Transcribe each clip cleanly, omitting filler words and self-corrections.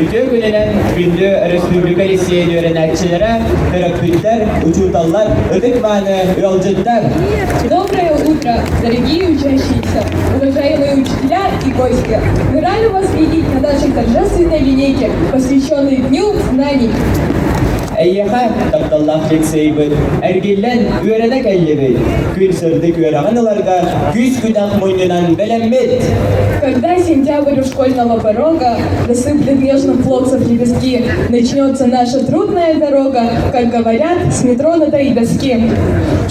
Үтүө күнүнэн күндү республика лиссиэйин үөрэнээччилэрэ, төрөппүттэр, учууталлар, ытык-мааны ыалдьыттар! Доброе утро, дорогие учащиеся, уважаемые учителя и гости! Мы рады вас видеть на нашей торжественной линейке, посвященной Дню знаний. Эйиэхэ тапталлаах лицейбит, эргиллэн үөрэнэ кэллибит. Күн сырдык үөрэҕин ыларга күүс-күдэх мунньунан бэлэммит. Когда сентябрь у школьного порога насыплет нежных флоксов лепестки, начнется наша трудная дорога, как говорят, с нетронутой доски.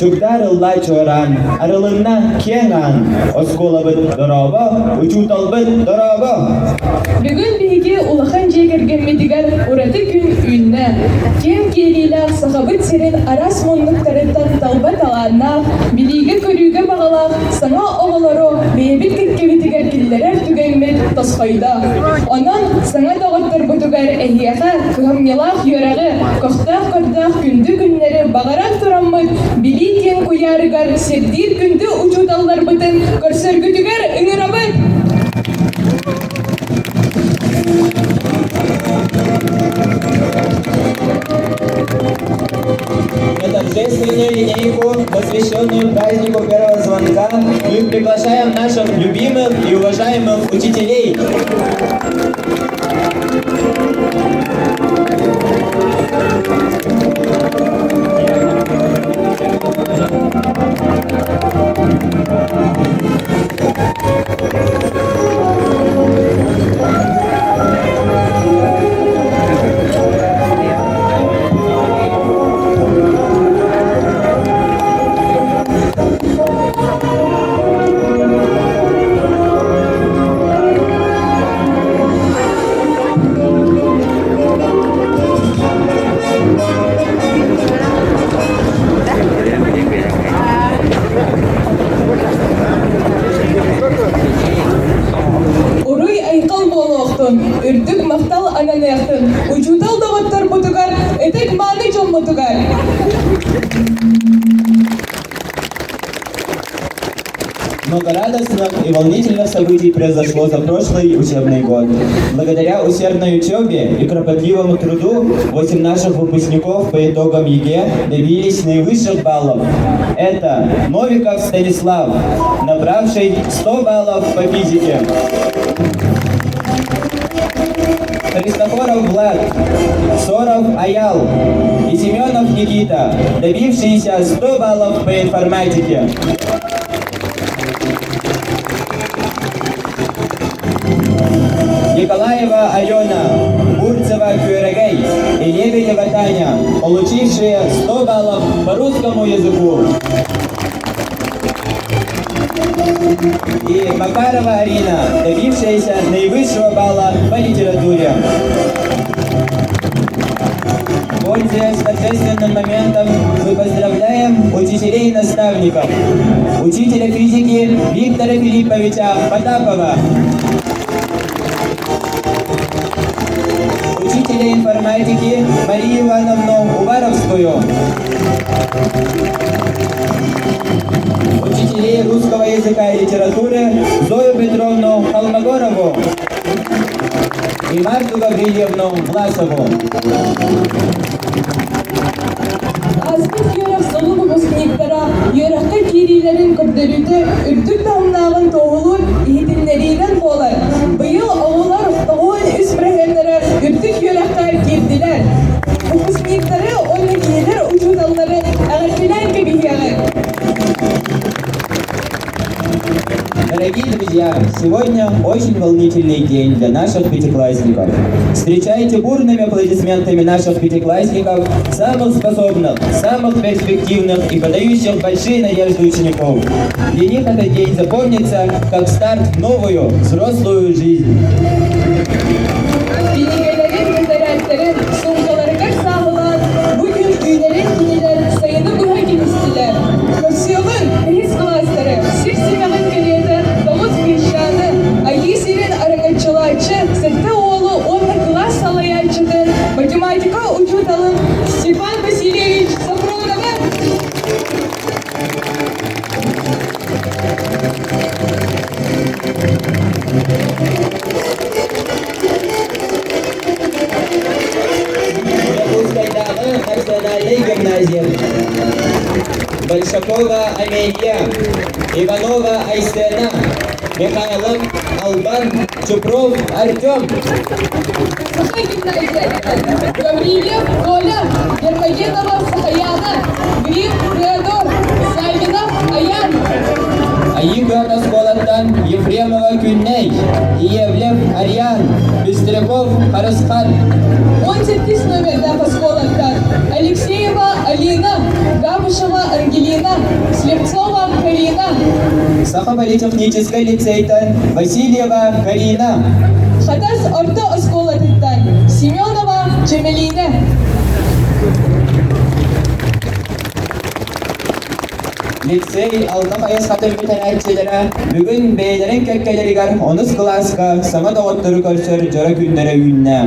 Чугдаар ыллаа чуораан, арылынна киэҥ аан, оскуолабыт дорообо, учууталбыт дорообо! Бүгүн биһиги улахан дьиэ кэргэммитигэр ураты күн үүннэ. Киэҥ киэлиилээх Сахабыт сирин араас муннуктарыттан талба талааннаах, билиигэ-көрүүгэ баҕалаах саҥа оҕолору бэйэбит кэккэбитигэр киллэрэр түгэммит тосхойдо. Онон саҥа доҕотторбутугар эһиэхэ кыһамньылаах үөрэҕи, көхтөөх-көрдөөх күндү күннэри баҕаран тураммыт билии киэҥ куйаарыгар сирдиир күндү учууталларбытын көрсөргүтүгэр ыҥырабыт! На торжественную линейку, посвященную празднику первого звонка, мы приглашаем наших любимых и уважаемых учителей. Уруй-айхал буолуохтун, үрдүк махтал ананыахтын, учуутал доҕотторбутугар, ытык-мааны дьоммутугар! Много радостных и волнительных событий произошло за прошлый учебный год. Благодаря усердной учебе и кропотливому труду 8 наших выпускников по итогам ЕГЭ добились наивысших баллов. Это Новиков Станислав, набравший 100 баллов по физике. Христофоров Влад, Соров Аял и Семенов Никита, добившиеся 100 баллов по информатике. Николаева Алена, Бурцева Кюрегей и Лебедева Таня, получившие 100 баллов по русскому языку. И Макарова Арина, добившаяся наивысшего балла по литературе. Пользуясь торжественным моментом, мы поздравляем учителей и наставников. Учителя физики Виктора Филипповича Потапова. Учителя информатики Марию Ивановну Уваровскую. Учителей русского языка и литературы Зою Петровну Холмогорову и Марту Гаврильевну Власову. Ааспыт үөрэх сылын выпускниктара үөрэххэ киириилэрин көрдөрүүтэ үрдүк таһымнааҕын туоһулуур иһитиннэриинэн буолар. Быйыл оҕолор 93 бырыһыаннара үрдүк үөрэххэ киирдилэр. Выпускниктары уонна кинилэр учууталлары эҕэрдэлээн кэбиһиэҕиҥ. Дорогие друзья, сегодня очень волнительный день для наших пятиклассников. Встречайте бурными аплодисментами наших пятиклассников, самых способных, самых перспективных и подающих большие надежды учеников. Для них этот день запомнится как старт в новую взрослую жизнь. Кинигэлэрин, тэтэрээттэрин, суумкаларыгар сааһылаан, бу күн үүнэрин кинилэр сайыны быһа кэбистилэр. Көрсүөҕүҥ, үһүс кылаастары, сир симэҕин кэриэтэ тоҕус кыысчааны, Айыы сирин араҥаччылааччы сэттэ уолу уонна кылаас салайааччытын, математика учууталын Степан Васильевич Софроновы! Большакова Амелия, Иванова Айсена, Михайлов Албан, Чупров Артем. Саха гимназиятыттан Гаврильев Коля, Гермогенова Сахаяна, Грин Феодор, Савинов Аян. Айыыга оскуолаттан Ефремова Күннэй, Иевлев Ариан, Пестряков Харысхан. 18 номердаах оскуолаттан Алексеева Алина, Габышева Ангелина, Слепцова Карина. Саха политехническай лицейтэн Васильева Карина. Хатас орто оскуолатыттан Семенова Чемелина. Лицей алта хайысхатын бүтэрээччилэрэ бүгүн бэйэлэрин кэккэлэригэр онус кылааска саҥа доҕоттору көрсөр дьоро күннэрэ үүннэ.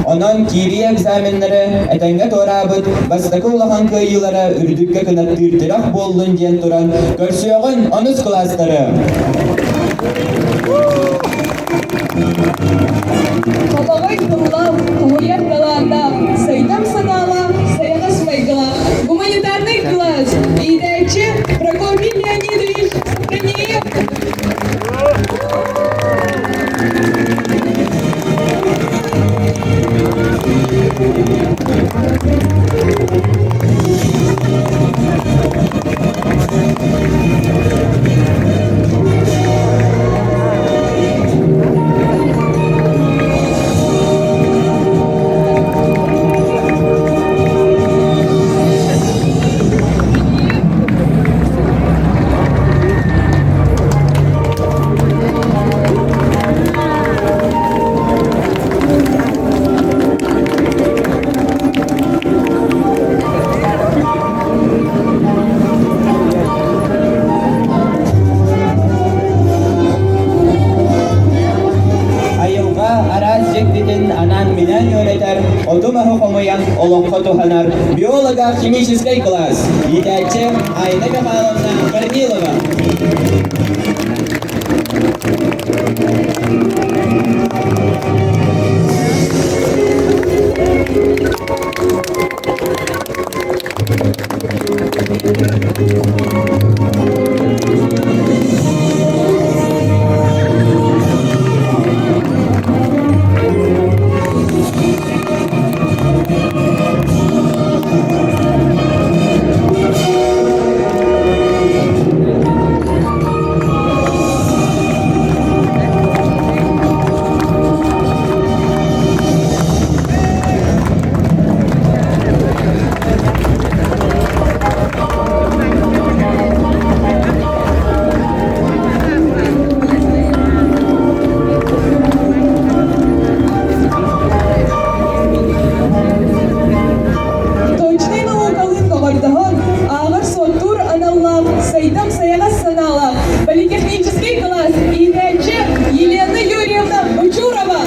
Онон киирии экзаменнары этэҥҥэ туораабыт бастакы улахан кыайыылара үрдүккэ кынаттыыр тирэх буоллун диэн туран көрсүөҕүн онус кылаастары! Хатаҕай тыллаах, хоһуйар талааннаах, сайдам санаалаах, сайаҕас майгылаах, гуманитарнай кылаас, иитээччи Прокопий Леонидович Саханеев. Айылҕа араас дьиктитин анаан-минээн үөрэтэр, оту-маһы хомуйан олоххо туһанар биолого-химическэй кылаас, иитээччи Айна Михайловна Корнилова. Точнай наукалыын доҕордоһон, ааҕар-суоттуур аналлаах, сайдам сайаҕас санаалаах политехническэй кылаас иитээччи Елена Юрьевна Бочурова.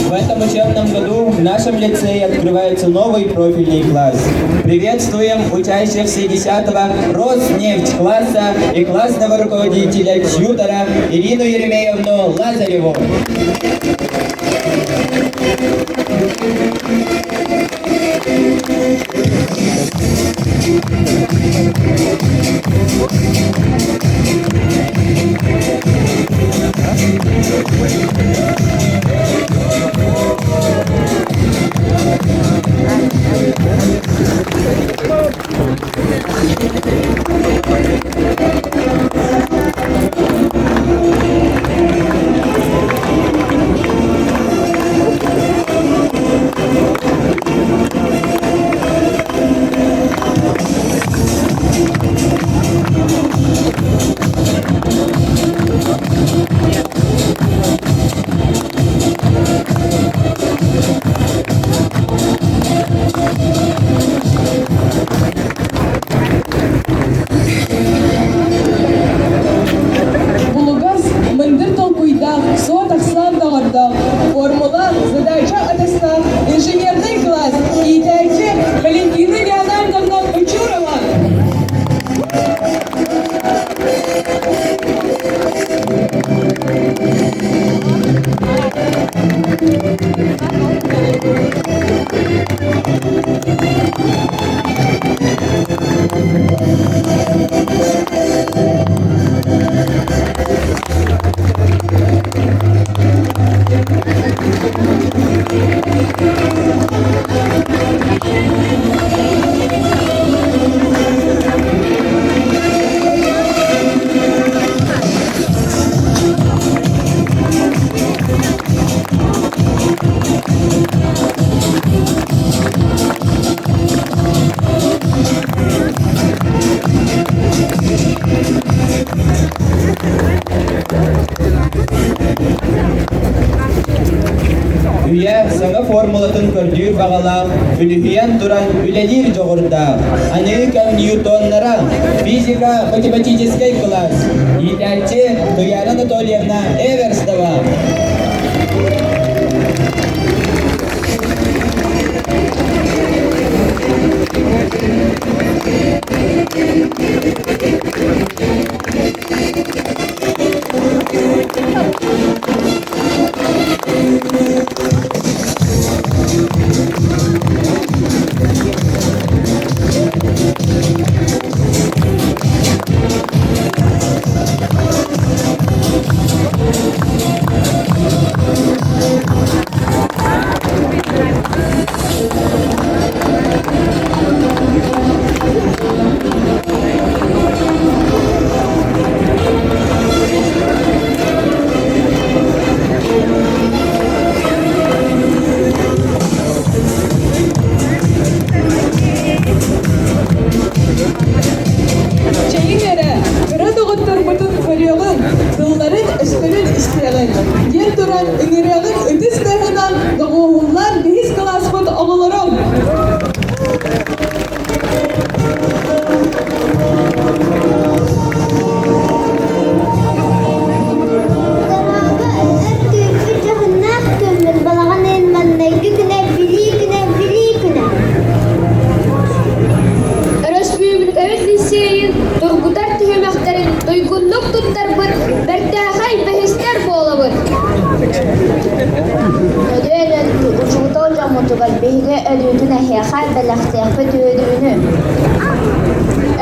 В этом учебном году в нашем лицее открывается новый профильный класс. Приветствуем учащихся 10-го Роснефть класса и классного руководителя тьютора Ирину Еремеевну Лазареву. саҥа формулатын көрдүүр баҕалаах, үлүһүйэн туран үлэлиир дьоҕурдаах, аныгы кэм ньютоннара, физика математическай кылаас, иитээччи Туяра Анатольевна Эверстова. Чэйиҥ эрэ, кыра доҕотторбутун көрүөҕүҥ, тылларын өстөрүн истиэҕиҥ, диэн туран ыҥырыаҕын ытыс тыаһынан доҕуһуллаан бэһис кылааспыт оҕолорун. Дорообо, өр күүппүт дьоһуннаах күммүт балаҕан ыйын маҥнайгы күнэ Билии күнэ, Билии күнэ. Өрөспүүбүлүкэбит лиссиэйин тургутар түһүмэхтэрин туйгуннук туттарбыт бэртээхэй бэһистэр буолабыт. Өлүөн учуутал дьоммутугар биһиги өлүүтүн эһиэхэ бэлэхтиэхпит үөрүүнү.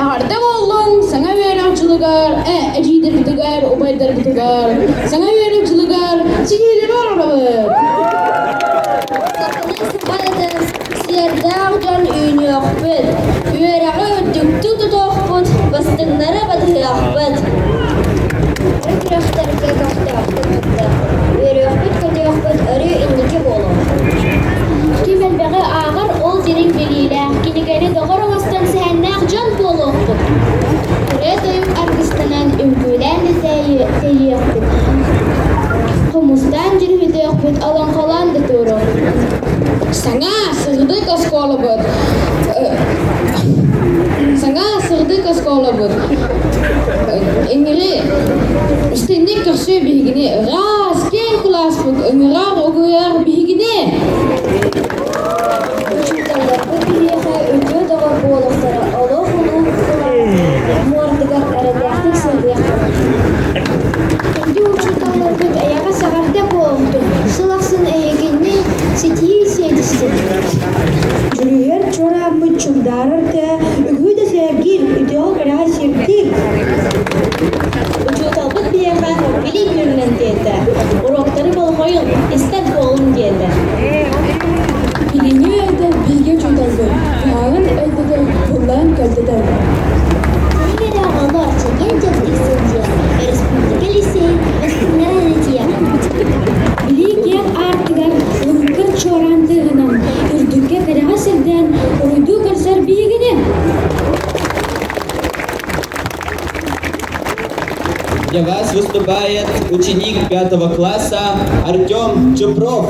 Эҕэрдэ буоллун саҥа үөрэх дьылыгар, эдьиийдэрбитигэр, убайдарбытыгар, саҥа үөрэх дьылыгар ситиһиилэри оҥоробут. Сахалыы сыбарытын сиэрдээх дьон үүнүөхпүт, үөрэҕи үрдүктүк тутуохпут, бастыҥнары батыһыахпыт. Бары күрэхтэргэ көхтөөхтүк кыттыахпыт, үөрүөхпүт-көтүөхпүт өрүү инники буолуо. Ким элбэҕи ааҕар, ол дириҥ билиилээх, кинигэни доҕор оҥостон сэһэннээх дьон буолуохпут. Ырыа-тойук аргыстанан үҥкүүлээн да тэйиэхпит, хомустаан дьүрүһүтүөхпүт, олоҥхолоон да туруохпут. Саҥа сырдык оскуолабыт Саҥа сырдык оскуолабыт Иҥири истинник көрсүө биһигини ыраас киэҥ кылааспыт ыҥырар угуйар биһигини. Учууталларбыт биһиэхэ үтүө доҕор буолуохтара, олох улуу муордугар эрэллээхтик сылдьыахпыт. Күндү учууталларбыт эйэҕэс эҕэрдэ буолуохтун, сыл ахсын эһигини ситиһии сиэдистин. Дьүрүһүйэр чуорааммыт чугдаарар тыа үгүһү да сэргиир, үтүөҕэ кэрэҕэ сирдиир. Учууталбыт биһиэхэ билии күнүнэн диэтэ, уруоктары болҕойун, истэн буолун диэтэ. Билиҥҥи үйэтэ бииргэ учууталбыт, куһаҕан өйдөтөр, тыллаан көрдөтөр. Кини эрэ оҕолор чэгиэн-чэбдик сылдьыа, өрөспүүбүлүкэ лиссиэйин бастыҥнара эрэ Билии киэҥ аартыгар лыҥкыр чуораан тыаһынан, үрдүккэ кэрэҕэ сирдээн, уруйдуу көрсөр биһигини. Для вас выступает ученик пятого класса Артем Чупров.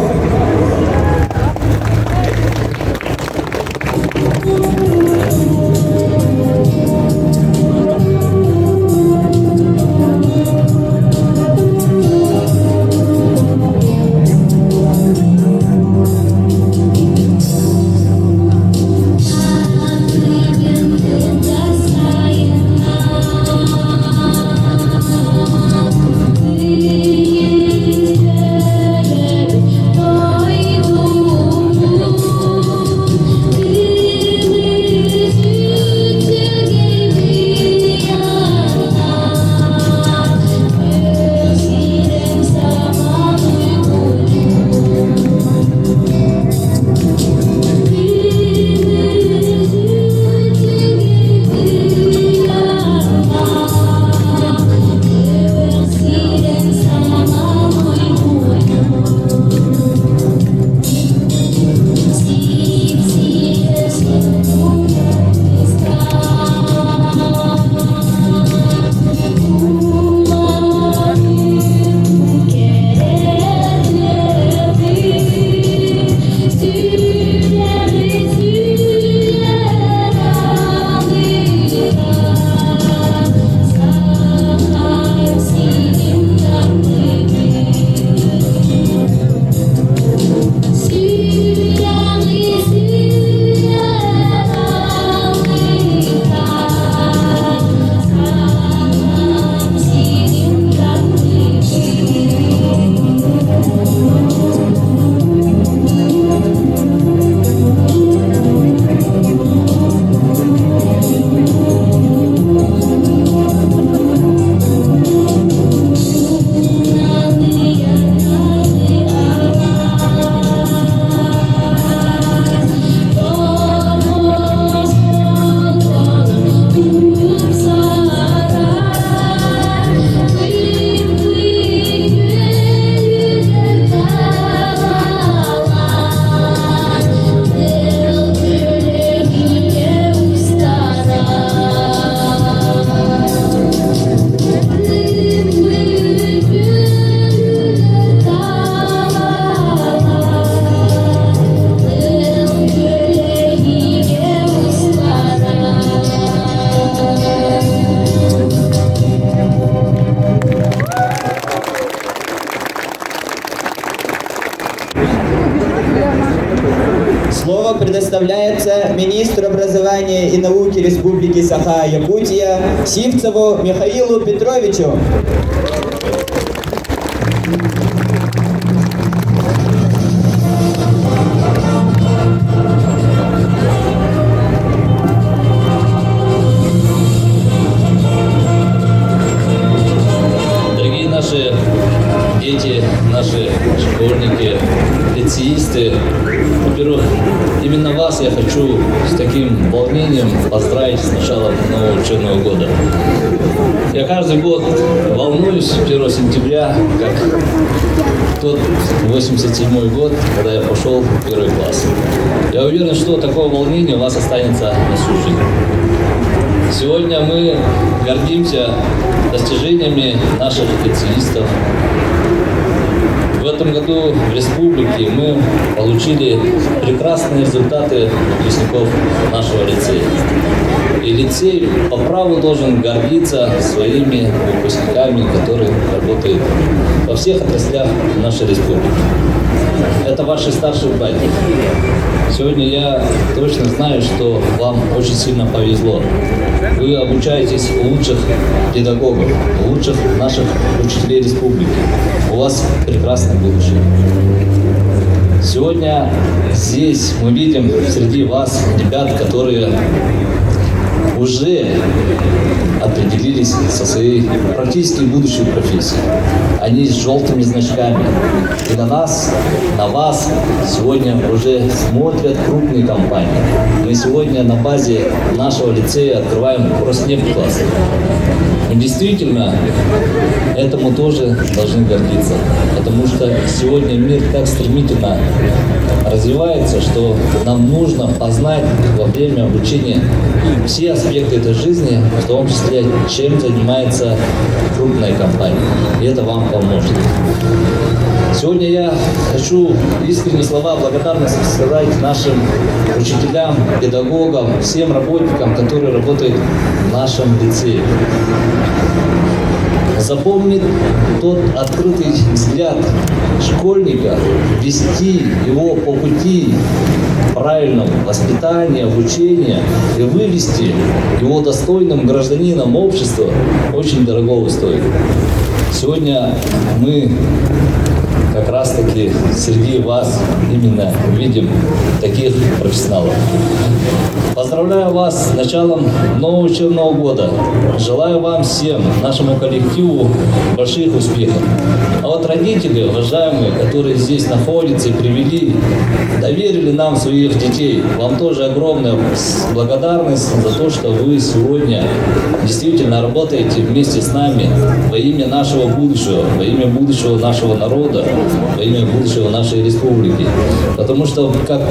предоставляется министру образования и науки Республики Саха-Якутия Сивцеву Михаилу Петровичу. Дорогие наши дети, наши школьники, лицеисты, во-первых, именно вас я хочу с таким волнением поздравить с началом нового учебного года. Я каждый год волнуюсь 1 сентября, как тот 87 год, когда я пошел в первый класс. Я уверен, что такое волнение у вас останется на всю жизнь. Сегодня мы гордимся достижениями наших лицеистов. В этом году в республике мы получили прекрасные результаты выпускников нашего лицея. И лицей по праву должен гордиться своими выпускниками, которые работают во всех отраслях нашей республики. Это ваши старшие братья. Сегодня я точно знаю, что вам очень сильно повезло. Вы обучаетесь у лучших педагогов, у лучших наших учителей республики. У вас прекрасное будущее. Сегодня здесь мы видим среди вас ребят, которые уже определились со своей практически будущей профессией. Они с желтыми значками. И на нас, на вас сегодня уже смотрят крупные компании. Мы сегодня на базе нашего лицея открываем Роснефть класс. Мы действительно этому тоже должны гордиться, потому что сегодня мир так стремительно развивается, что нам нужно познать во время обучения все аспекты этой жизни, в том числе, чем занимается крупная компания. И это вам поможет. Сегодня я хочу искренние слова благодарности сказать нашим учителям, педагогам, всем работникам, которые работают в нашем лицее. Запомнить тот открытый взгляд школьника, вести его по пути правильного воспитания, обучения и вывести его достойным гражданином общества очень дорогого стоит. Сегодня мы как раз-таки среди вас именно видим таких профессионалов. Поздравляю вас с началом нового учебного года. Желаю вам всем, нашему коллективу, больших успехов. А вот родители, уважаемые, которые здесь находятся и привели, доверили нам своих детей, вам тоже огромная благодарность за то, что вы сегодня действительно работаете вместе с нами во имя нашего будущего, во имя будущего нашего народа, во имя будущего нашей республики. Потому что как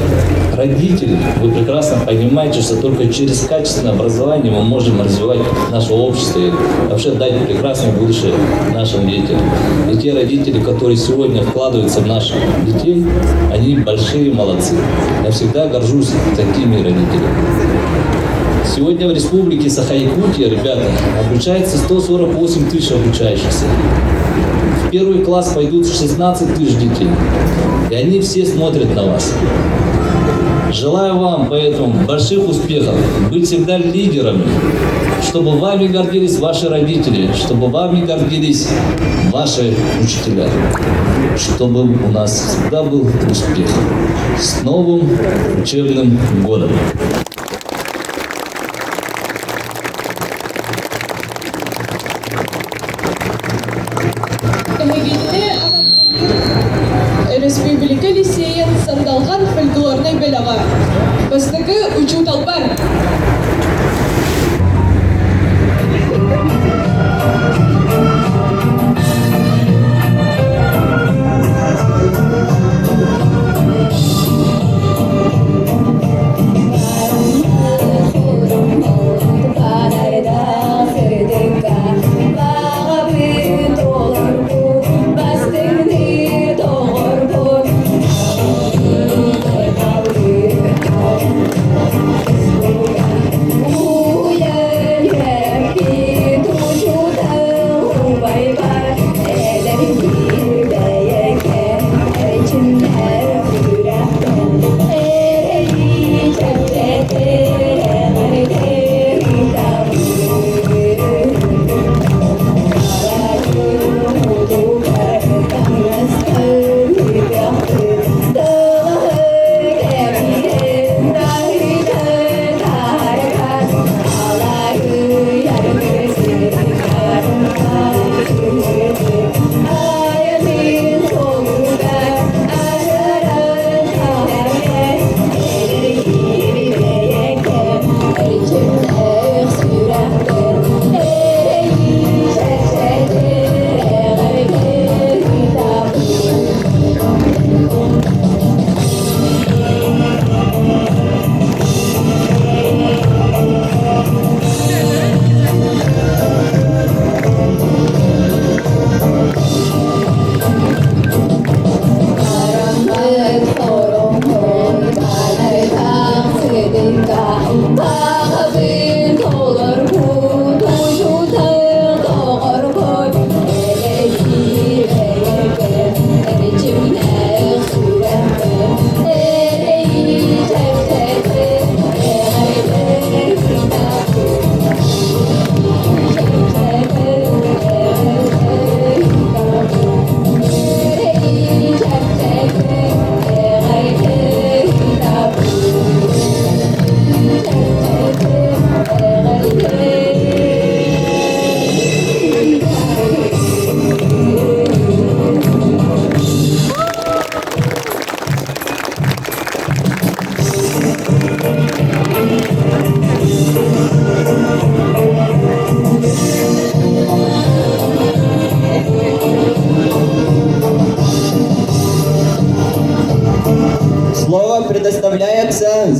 родитель вы прекрасно понимаете, что только через качественное образование мы можем развивать наше общество и вообще дать прекрасное будущее нашим детям. И те родители, которые сегодня вкладываются в наших детей, они большие молодцы. Я всегда горжусь такими родителями. Сегодня в республике Саха-Якутия, ребята, обучается 148 тысяч обучающихся. В первый класс пойдут 16 тысяч детей. И они все смотрят на вас. Желаю вам поэтому больших успехов, быть всегда лидерами, чтобы вами гордились ваши родители, чтобы вами гордились ваши учителя, чтобы у нас всегда был успех. С новым учебным годом! Эһигини Республика лицейин Сандалхан фольклорнай бөлөҕө. Бастакы учууталбар.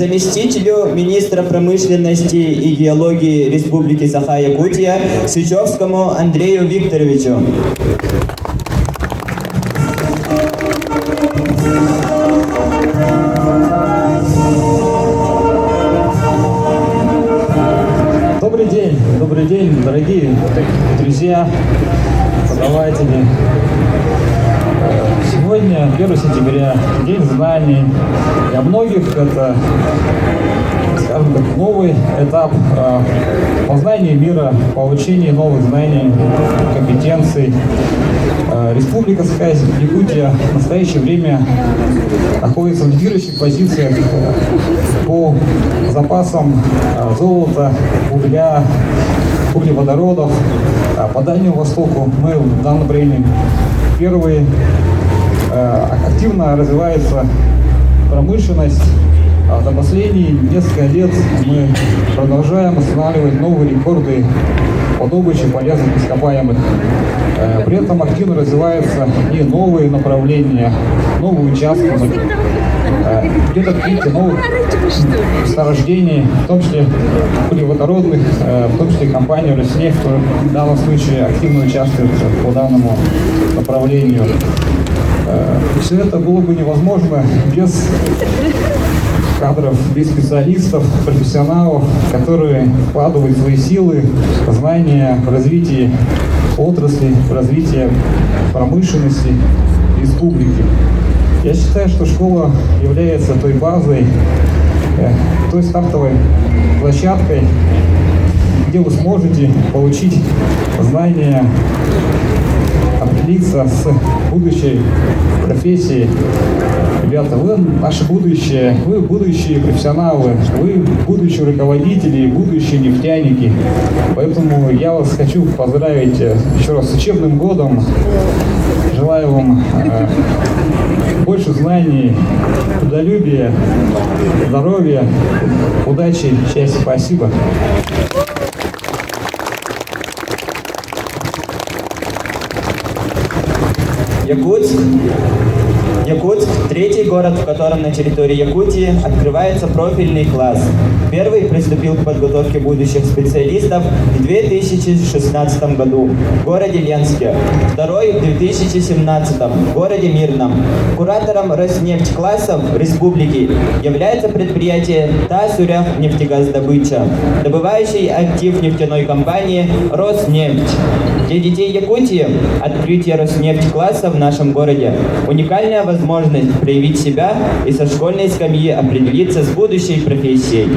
Заместителю министра промышленности и геологии Республики Саха-Якутия Сычевскому Андрею Викторовичу. Добрый день, добрый день, дорогие друзья, преподаватели. Сегодня, 1 сентября, День знаний. Для многих это, скажем так, новый этап познания мира, получения новых знаний, компетенций. Республика Саха-Якутия в настоящее время находится в лидирующих позициях по запасам золота, угля, углеводородов. По Дальнему Востоку мы в данном времени первые. Активно развивается промышленность. За последние несколько лет мы продолжаем устанавливать новые рекорды по добыче полезных ископаемых. При этом активно развиваются и новые направления, новые участки. Идет открытие новых месторождений, в том числе углеводородных, в том числе компания «Роснефть», которая в данном случае активно участвует по данному направлению. Все это было бы невозможно без кадров, без специалистов, профессионалов, которые вкладывают свои силы, знания в развитие отрасли, в развитие промышленности республики. Я считаю, что школа является той базой, той стартовой площадкой, где вы сможете получить знания, определиться с будущей профессией. Ребята, вы наше будущее, вы будущие профессионалы, вы будущие руководители, будущие нефтяники. Поэтому я вас хочу поздравить еще раз с учебным годом. Желаю вам больше знаний, трудолюбия, здоровья, удачи, счастья. Спасибо. Якутск. Якутск – третий город, в котором на территории Якутии открывается профильный класс. Первый приступил к подготовке будущих специалистов в 2016 году в городе Ленске, второй в 2017 в городе Мирном. Куратором Роснефть-классов республики является предприятие Таас-Үрэх нефтегаздобыча, добывающий актив нефтяной компании «Роснефть». Для детей Якутии открытие Роснефть-класса в нашем городе – уникальная возможность проявить себя и со школьной скамьи определиться с будущей профессией.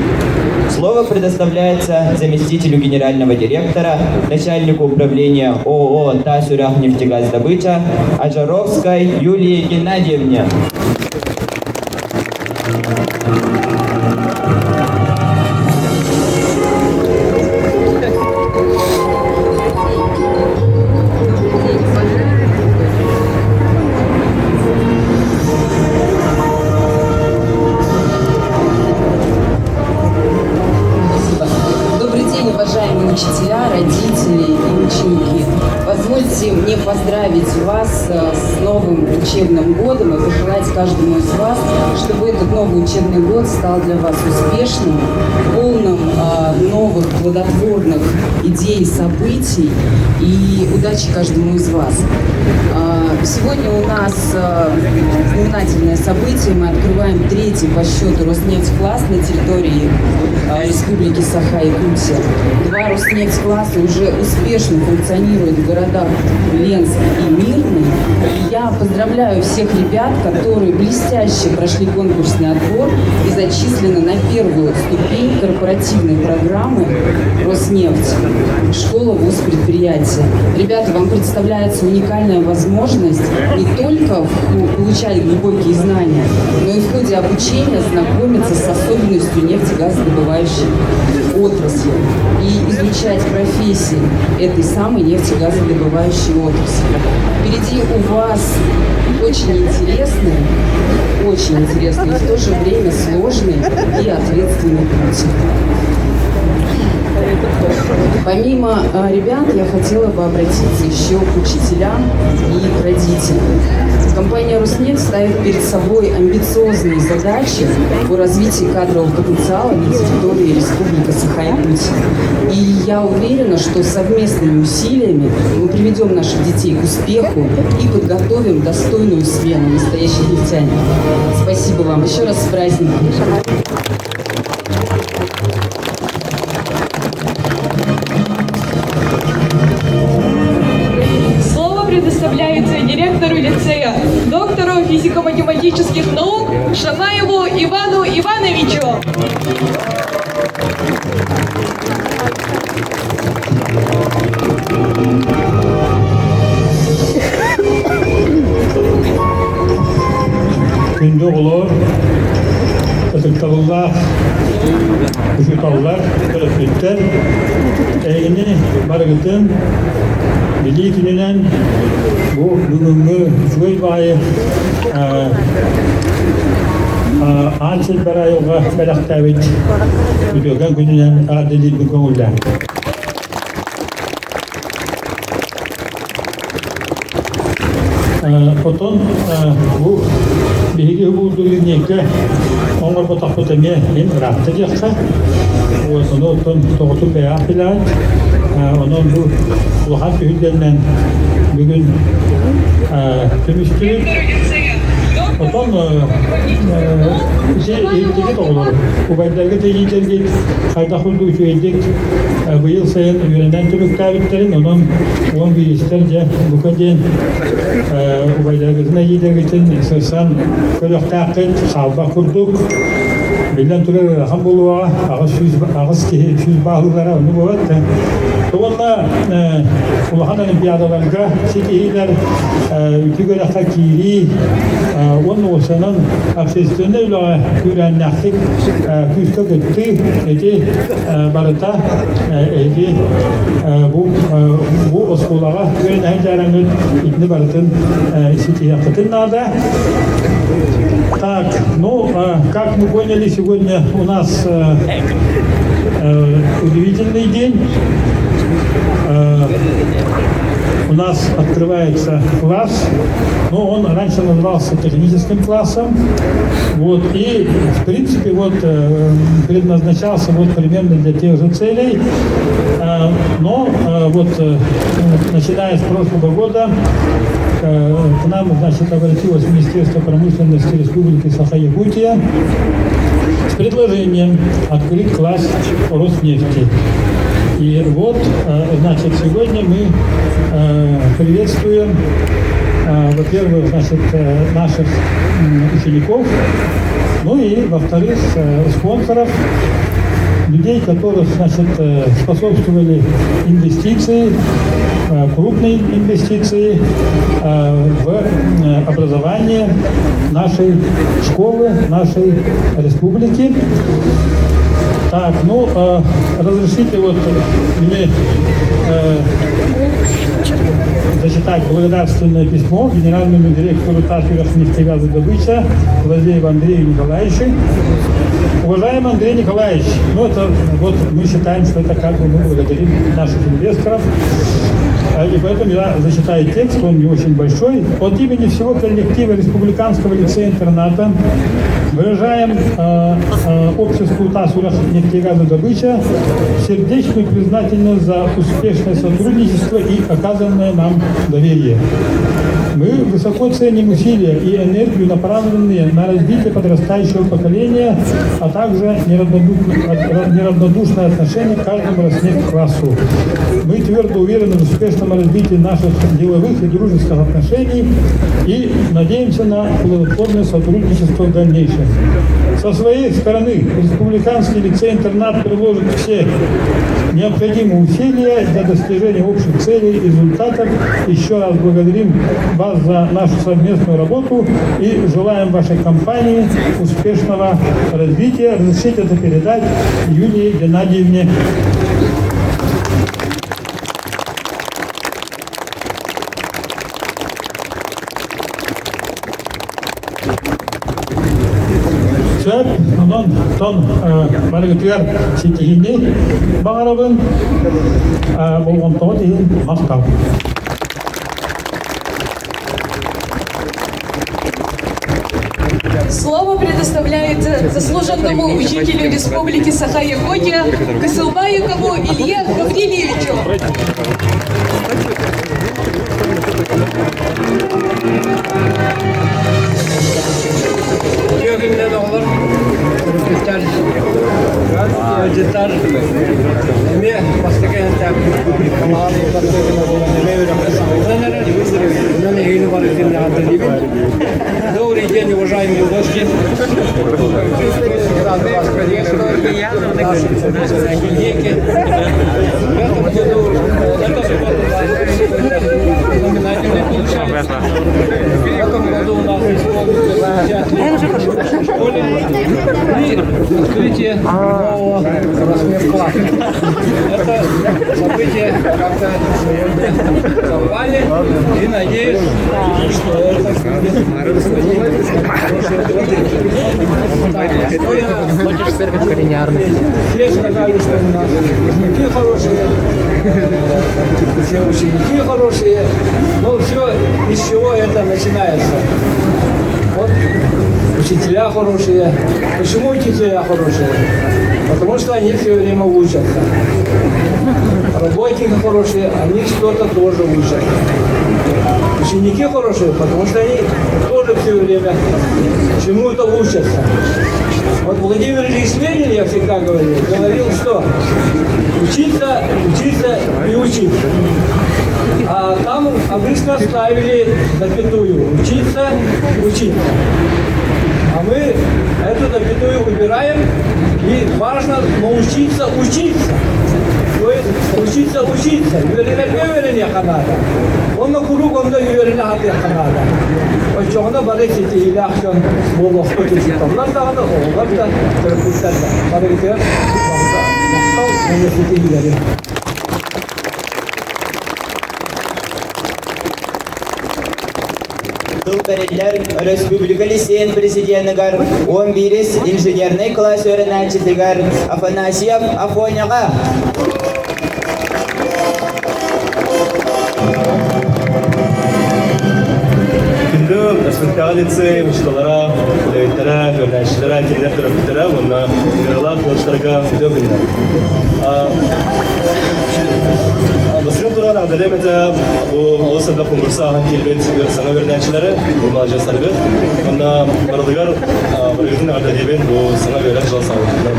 Слово предоставляется заместителю генерального директора, начальнику управления ООО «Таас-Үрэх нефтегаздобыча» Ажаровской Юлии Геннадьевне. Добрый день, уважаемые учителя, родители и ученики. Позвольте мне поздравить вас с новым учебным годом и пожелать каждому из вас, чтобы этот новый учебный год стал для вас успешным, полным новых плодотворных идей, событий и удачи каждому из вас. Сегодня у нас знаменательное событие. Мы открываем третий по счету Роснефть-класс на территории Республики Саха-Якутия. Два Роснефть-класса уже успешно функционируют в городах Ленск и Мирный. И я поздравляю всех ребят, которые блестяще прошли конкурсный отбор и зачислены на первую ступень корпоративной программы «Роснефть. Школа, вуз, предприятие». Ребята, вам представляется уникальная возможность не только получать глубокие знания, но и в ходе обучения знакомиться с особенностью нефтегазодобывающей отрасли и изучать профессии этой самой нефтегазодобывающей отрасли. Впереди у вас очень интересный и в то же время сложный и ответственный путь. Помимо ребят, я хотела бы обратиться еще к учителям и к родителям. Компания «Роснефть» ставит перед собой амбициозные задачи по развитию кадрового потенциала на территории Республики Саха-Якутия. И я уверена, что совместными усилиями мы приведем наших детей к успеху и подготовим достойную смену настоящих нефтяников. Спасибо вам. Еще раз с праздником. Слово предоставляется директору лицея, доктору физико-математических наук Шамаеву Ивану Ивановичу. Күндү оҕолор, ытыктабыллаах учууталлар, төрөппүттэр, эһигини барыгытын Билии күнүнэн бу бүгүҥҥү үчүгэй баайы аан сирбэр айылҕа бэлэхтээбит үтүөкэн күнүнэн эҕэрдэлиирбин көҥүллээн. Отон бу биһиги уһугурдук линейка оҥорботохпут эмиэ мин ыраатта диэххэ. Вот ону оттон тоҕотун бэйэҕэ билэҕит. Онон бу улахан түһүлгэннэн бүгүн түмүстүбүт. Отон иһиттигит оҕолор, убайдаргыт эдьиийдэргит хайдах курдук үчүгэйдик быйыл сайын үөрэнэн түмүктээбиттэрин, онон 11-истэр дьэ бука диэн убайдаргытын эдьиийдэргитин сырсан көрүөхтээххит, хаалбах курдук. Биллэн турар ыарахан буолуоҕа, 808 киһи сүүс бааллара ону буолат. Уонна улахан олимпиадаларга ситиһиилэр үтүө үөрэххэ киирии уонна уопсайынан общественнай үлэҕэ күүрээннээхтик күүскэ кыттыы ити барыта эһиги бу бу оскуолаҕа үөрэнэһин дьаараҥҥыт итини барытын ситиһиэххитин наада. Так, ну, как мы поняли, сегодня у нас удивительный день. У нас открывается класс, но он раньше назывался техническим классом. Вот, и, в принципе, вот, предназначался вот примерно для тех же целей. Но вот, начиная с прошлого года, к нам, значит, обратилось Министерство промышленности Республики Саха-Якутия с предложением открыть класс Роснефти. И вот, значит, сегодня мы приветствуем, во-первых, значит, наших учеников, ну и, во-вторых, спонсоров, людей, которых, значит, способствовали инвестиции, крупные инвестиции в образование нашей школы, нашей республики. Так, ну, разрешите вот мне зачитать благодарственное письмо генеральному директору ТАСС нефтегазодобыча Лазееву Андрею Николаевичу. Уважаемый Андрей Николаевич, ну это вот мы считаем, что это как бы мы благодарим наших инвесторов. И поэтому я зачитаю текст, он не очень большой. От имени всего коллектива Республиканского лицея-интерната выражаем обществу ТАСС нефтегазодобыча сердечную признательность за успешное сотрудничество и оказанное нам доверие. Мы высоко ценим усилия и энергию, направленные на развитие подрастающего поколения, а также неравнодушное отношение к каждому классу. Мы твердо уверены в успешном развитии наших деловых и дружеских отношений и надеемся на плодотворное сотрудничество в дальнейшем. Со своей стороны Республиканский лицей-интернат приложит все необходимые усилия для достижения общих целей и результатов. Еще раз благодарим вас за нашу совместную работу и желаем вашей компании успешного развития. Разрешите это передать Юлии Геннадьевне. Сөп, онон. Оттон барыгытыгар ситиһиини баҕарабын, болҕомтоҕут иһин махтал. Слово предоставляется заслуженному учителю Республики Саха-Якутия Кысылбаеву Илье Гаврильевичу. Күннэн оҕолор төрөппүттэр, ыалдьыттар эмиэ бастакы эмиэ үөрэххэ саҕаланан эрэр. Онон эһигини барытын эҕэрдэлиибин. Добрый день, уважаемые гости. Рады вас приветствовать в нашей линейке. В этом году, это год у нас знаменательный получается. В этом году у нас исполнится 60 лет школе и открытие нового класса. Это событие как-то сегодня совпали и надеюсь, что это будет Все сказали, что у нас ученики хорошие, все ученики хорошие, но все из чего это начинается? Вот учителя хорошие. Почему учителя хорошие? Потому что они все время учатся. Работники хорошие, они что-то тоже учат. Ученики хорошие, потому что они тоже все время чему-то учатся. Вот Владимир Ильич Ленин, я всегда говорил, говорил, что учиться, учиться и учиться. А там обычно ставили запятую. Учиться, учиться. А мы эту запятую убираем, и важно научиться учиться. То есть учиться учиться. Үөрэнэргэ үөрэниэххэ наада. Онно куруук онно үөрэнэ сатыахха наада. Оччоҕуна бары ситиһиилээх дьон буолуохпут учууталлар даҕаны, оҕолор да, төрөппүттэр да. Барыгытыгар махтал уонна ситиһиилэри. Тыл бэриллэр Өрөспүүбүлүкэ лиссиэйин президеныгар 11 инженернэй кылаас үөрэнээччитигэр Афанасьев Афоняҕа. Күндү Өрсүнтээҕи лицей учууталлара, үлэһиттэрэ, үөрэнээччилэрэ, кинилэр төрөппүттэрэ уонна ыарыылаах ыалдьыттарга үтүө күннэр. Бастакы туран Андалем этэ бу олус элбэх конкурса ааһан киирбит саҥа үөрэнээччилэри, бу маладьыастаргыт. Уонна барылыгар барыгытын эҕэрдэлиибин бу саҥа үөрэх дьыл саҕаланыытынан.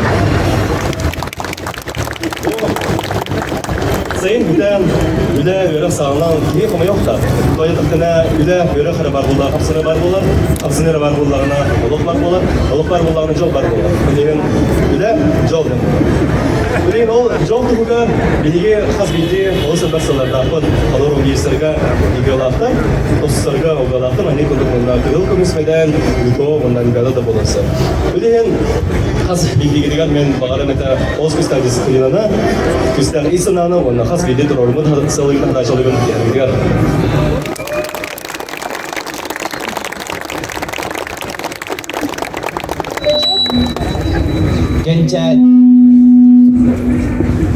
Сайын бүтэн, үлэ, үөрэх саҕалаан киһи хомойох да. Тоойотохтуна үлэ, үөрэх эрэ бар буолла, хапсыны бар буолар, хапсыны эрэ бар буоллаҕына олох бар буолар, олох бар буоллаҕына дьол бар буолар. Билигин үлэ, дьол диэн буолар. Билигин ол дьол туһугар биһиги хас биирдии олус элбэх сыллардаахпыт. Олор университетка ИГЛаахтар, тосустарга ОГЛаахтар, маннык курдук уонна кыһыл көмүс мэдэл, ГТО уонна Олимпиада да буолар сөп. Билигин хас биирдиигитигэр мен баҕарам этэ Олус күстээх дисциплинаны, күстээх ис санааны уонна хас биирдии туруоруммут сыалыгын хадаачалыгын тиһэргитигэр.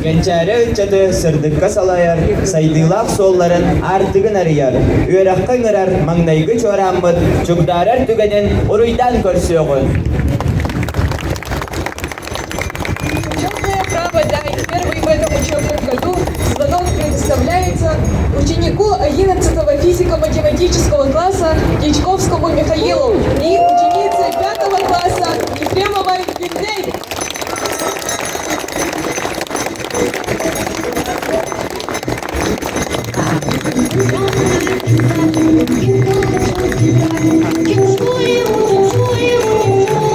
Кэнчээри ыччаты сырдыкка салайар, сайдыылаах суолларын аартыгын арыйар, үөрэххэ ыҥырар маҥнайгы чуорааммыт чугдаарар түгэнин уруйдаан көрсүөҕүн. Почетное право дать первый в этом учебном году звонок предоставляется ученику 11 физико-математического класса Дьячковскому Михаилу и ученице 5 класса Ефремовой Юнель. Thank you.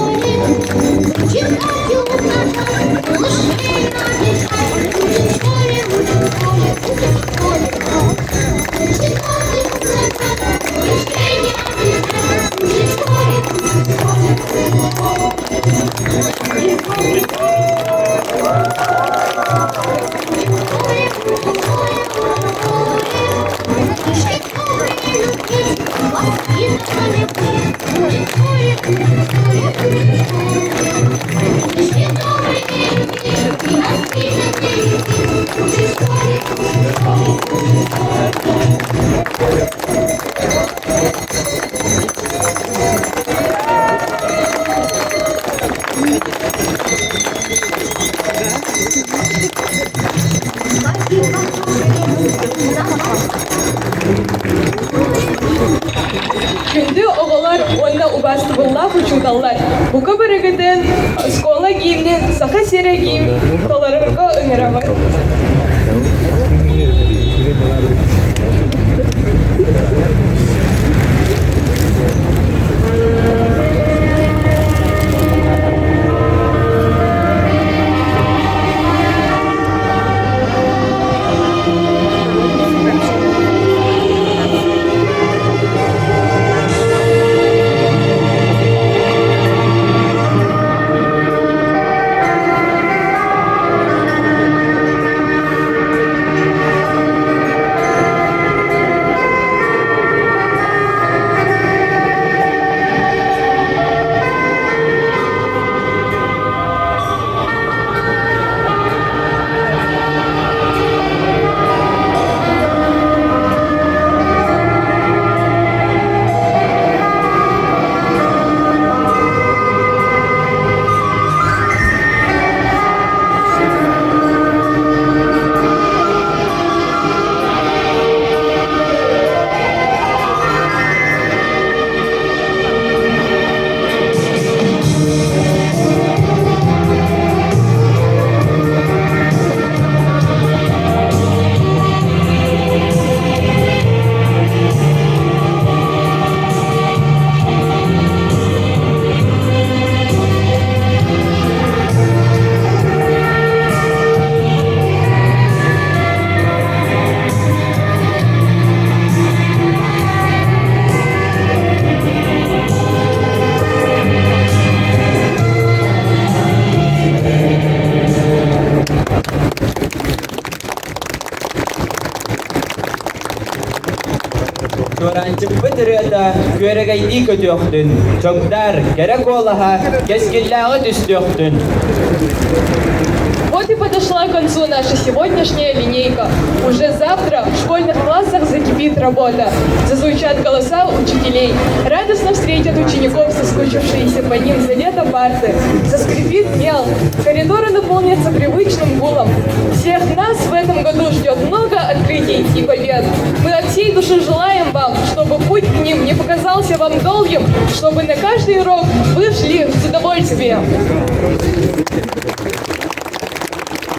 Күндү оҕолор уонна убаастабыллаах учууталлар, бука барыгытын оскуола гимнин Саха сирэ гимн толорорго ыҥырабын. Чуораанчыкпыт ырыата күөрэгэйдии көтүөхтүн, чогдаар, кэрэ куолаһа кэскиллээҕи түстүөхтүн. Вот и подошла к концу наша сегодняшняя линейка. Уже завтра в школьных классах закипит работа. Зазвучат голоса учителей. Радостно встретят учеников, соскучившиеся по ним за лето парты. Заскрипит мел. Коридоры наполнятся привычным гулом. Всех нас в этом году ждет много открытий и побед. Мы от всей души желаем вам, чтобы путь к ним не показался вам долгим, чтобы на каждый урок вы шли с удовольствием.